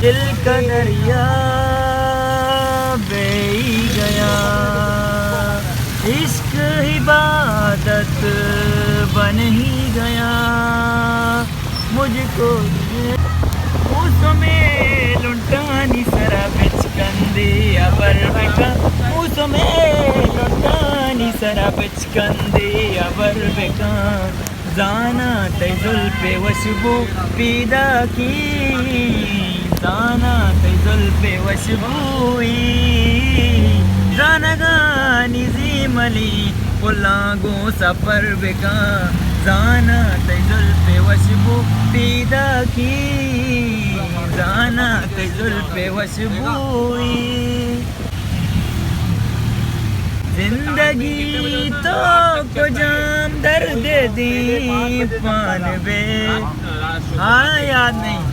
دل کا دریا بہی گیا، عشق عبادت بن ہی گیا، مجھ کو موسم لنٹانی سرا بچکندے ابر بکا، موسم لنٹانی سرا بچکندے ابر بکا، زاناں تئی زلپ وشبو پیداکی، زاناں تئی زلپ وشبوئی، زانگانی زیملی پلاں گوں سفر بکاں، زاناں تئی زلپ وشبو پیداکی، زاناں تئی زلپ وشبوئی۔ زندگی تو کجام درد دیں پان بے، ہاں، یاد نہیں۔